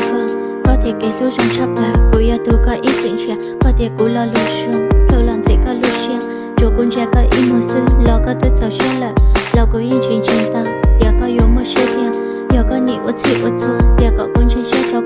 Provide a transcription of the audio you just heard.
Koj, koj tias kev hlub zoo tshaj plaws, kuv yog tus koj ib txwm nrhiav. Koj tias kuv lo lus zoo, plhu los ntxim koj lub siab. Tsuas kuv ntsia koj ib mus xwb los koj twb txaus siab lawm. Los kuv yeej tsis ntseeg tau tias koj yuav muaj siab tiag. Yog koj nim ua txhij ua txhua tias kom kuv ntseeg siab rau